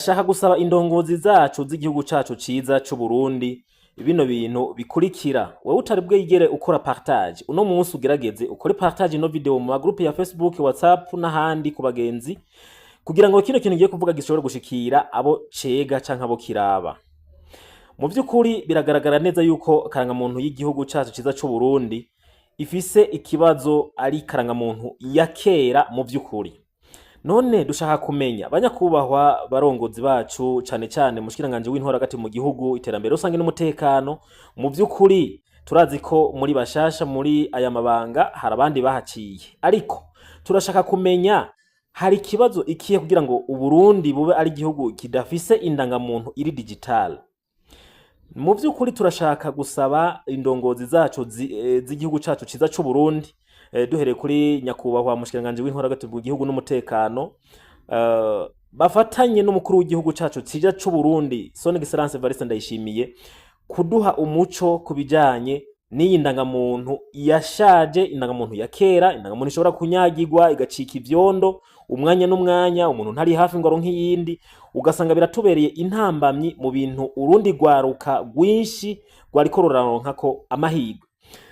Shaka gusaba indongozi zacu z'igihugu cacu ciza c'Uburundi bino bintu bikurikira. Wewe utari bwigere ukora partage, uno munsi ugerageze ukore partage ino video mu magroupe ya Facebook, WhatsApp n'ahandi ku bagenzi, kugira ngo kino kintu ngiye kuvuga gishobore gushikira abo cega canke abo kiraba. Mu vy'ukuri biragaragara neza yuko karangamuntu y'igihugu cacu ciza c'Uburundi ifise ikibazo, ari karangamuntu ya kera mu vy'ukuri. None dushaka kumenya, banyakubahwa barongozi bacu, cane cane mushikiranganje w'intwaro hagati mu gihugu, iterambere rusange n'umutekano, mu vy'ukuri turazi ko muri bashasha muri aya mabanga, hari abandi bahaciye, ariko turashaka kumenya hari ikibazo ikihe kugira ngo Uburundi bube ari igihugu kidafise indangamuntu iri digital. Mu vy'ukuri turashaka gusaba indongozi zacu z'igihugu cacu ciza c'Uburundi, duhereye kuri nyakubahwa mushikiranganje w'intwaro hagati mu gihugu n'umutekano, bafatanye n'umukuru w'igihugu cacu ciza c'Uburundi, Son Excellence Evariste Ndayishimiye, kuduha umuco ku bijanye n'iyi ndangamuntu yashaje, indangamuntu ya kera, indangamuntu ishobora kunyagirwa igacika ivyondo umwanya n'umwanya, umuntu ntari hafi ngo aronke iyindi, ugasanga biratubereye intambamyi mu bintu urundi rwaruka rwinshi rwariko ruraronkako amahirwe.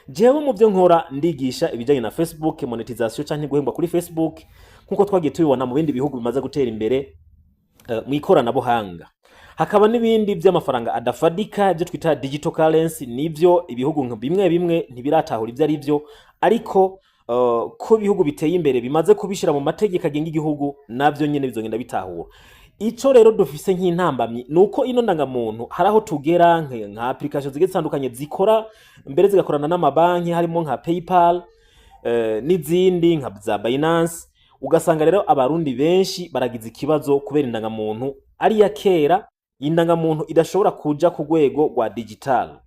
Jewe mu byo nkora ndigisha ibijanye na Facebook monetization canke guhembwa kuri Facebook, nkuko twagiye tubibona mu bindi bihugu bimaze gutera imbere mu ikoranabuhanga. Hakaba n'ibindi by'amafaranga adafadika, ibyo twita digital currency. Nivyo ibihugu nka bimwe bimwe ntibiratahura ibyo ari byo, ariko ko ibihugu biteye imbere bimaze kubishira mu mategeko agenga igihugu, navyo nyene bizogenda bitahura. Ico rero dufise nk'intambamyi ni uko ino ndangamuntu hari aho tugera nka application zigiye zitandukanye zikora mbere zigakorana n'amabanki, harimo nka PayPal n'izindi nka za Binance, ugasanga rero Abarundi benshi baragize ikibazo kubera indangamuntu ari iya kera, indangamuntu idashobora kuja ku rwego rwa digital.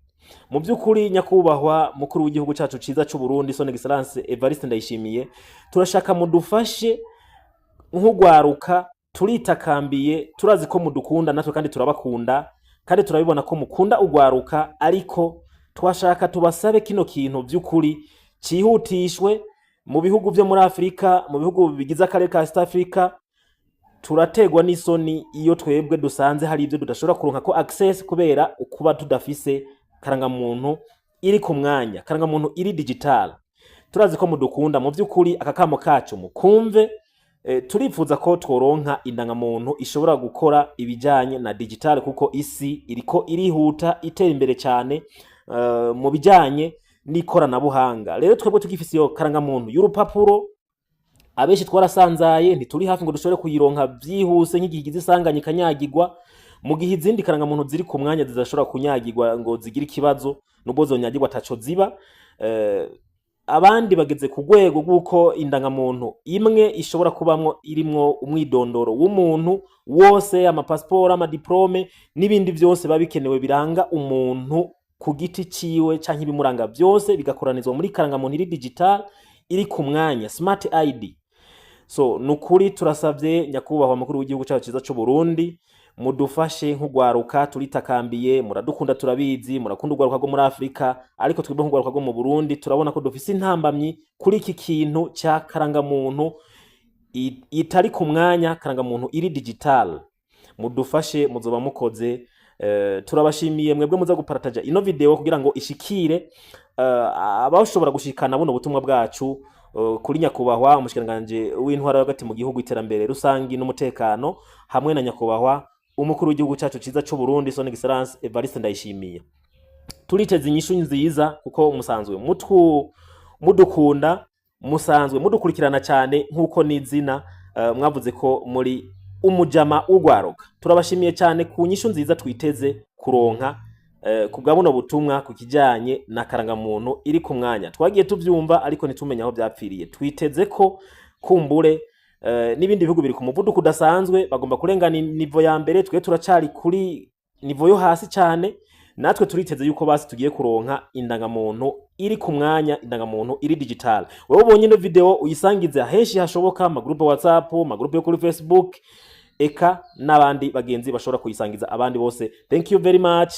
Mu by'ukuri, nyakubahwa mukuru w'igihugu cacu ciza c'u Burundi, Son Excellence Evariste Ndayishimiye, turashaka mudufashe nk'ugwaruka. Turitakambiye, turazi ko mudukunda natwe kandi turabakunda, kandi turabibona ko mukunda ugwaruka, ariko twashaka tubasabe kino kintu by'ukuri cihutishwe. Mu bihugu vyo muri Afurika, mu bihugu bigize akarere ka East Africa, turategwa n'isoni iyo twebwe dusanze hari ibyo tudashobora kuronka ko access kubera kuba tudafise karangamuntu iri ku mwanya, karangamuntu iri digital. Turazi ko mudukunda. Mu by'ukuri aka kamo kacu mukumve. Turifuza ko tworonka indangamuntu ishobora gukora ibijanye na digital, kuko isi iriko irihuta, itera imbere cyane mu bijanye n'ikoranabuhanga. Rero twebwe tugifise iyo karangamuntu y'urupapuro, abenshi twarasanzaye, ntituri hafi ngo dushobore kuyironka byihuse nk'igihe igize isanganya ikanyagirwa, mu gihe izindi karangamuntu ziri ku mwanya zidashobora kunyagirwa ngo zigire ikibazo, nubwo zonyagirwa ataco ziba. Abandi bageze ku rwego rw'uko indangamuntu imwe ishobora kubamwo irimwo umwidondoro w'umuntu wose, amapasiporo, amadiplome n'ibindi byose biba bikenewe biranga umuntu ku giti ciwe canke ibimuranga byose, bigakoranizwa muri karangamuntu iri digital, iri ku mwanya, smart ID. So nukuri turasavye nyakubahwa mukuru w'igihugu cyacu ciza c'u Burundi, mudufashe nk'ugwaruka. Turitakambiye, muradukunda, turabizi, murakunda ugwaruka rwo muri Afrika, ariko twebwe nk'ugwaruka rwo mu Burundi turabona ko dufise intambamyi kuri iki kintu ca karangamuntu itari ku mwanya, karangamuntu iri digital. Mudufashe, muzoba mukoze. Turabashimiye mwebwe muza guparataja ino video kugira ngo ishikire abashobora gushikana buno butumwa bwacu kuri nyakubahwa umushikiranganje w'intwaro hagati mu gihugu, iterambere rusangi n'umutekano, hamwe na nyakubahwa umukuru w'igihugu cacu ciza c'u Burundi, Son Excellence Evariste Ndayishimiye. Turiteze inyishu nziza kuko musanzwe mutwu mudukunda, musanzwe mudukurikirana cyane, nk'uko n'izina mwavuze ko muri umujama w'ugwaruka. Turabashimiye cyane ku nyishu nziza twiteze kuronka ku bwa buno butumwa ku kijanye na karangamuntu iri ku mwanya. Twagiye tuvyumva ariko ntitumenye aho vyapfiriye. Twiteze ko kumbure n'ibindi bihugu biri ku muvuduko udasanzwe, bagomba kurengana niveau ya mbere, twe turacari kuri niveau yo hasi cyane. Natwe turiteze yuko basi tugiye kuronka indangamuntu iri ku mwanya, indangamuntu iri digital. Wewe ubonye ino video uyisangize henshi hashoboka, amagroupe WhatsApp, amagroupe yo kuri Facebook, eka n'abandi bagenzi bashobora kuyisangiza abandi bose. Thank you very much.